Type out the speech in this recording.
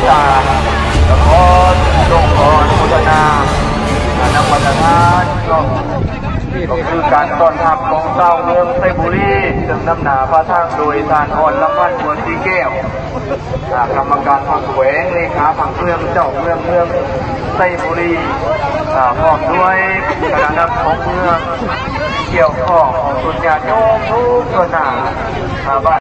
ກະຂໍສົ່ງຂໍອະນຸໂມທະນານຳບັນດາທ່ານເນາະ ກໍຄືການຕ້ອນຮັບຂອງຊາວເມືອງໄຊບູລີ ເຊິ່ງນຳໜ້າພາທາງໂດຍທ່ານ ອອນລຳພັນ ບົວສີແກ້ວ ອາ ກຳມະການພັກແຂວງ ເລຂາພັກເມືອງ ເຈົ້າເມືອງເມືອງໄຊບູລີ ອາ ພ້ອມດ້ວຍຄະນະນຳຂອງເມືອງ ກ່ຽວຂ້ອງ ຂອງສົນຍາດໂຍມທຸກສ່ວນໜ້າ ອາ ບ້າ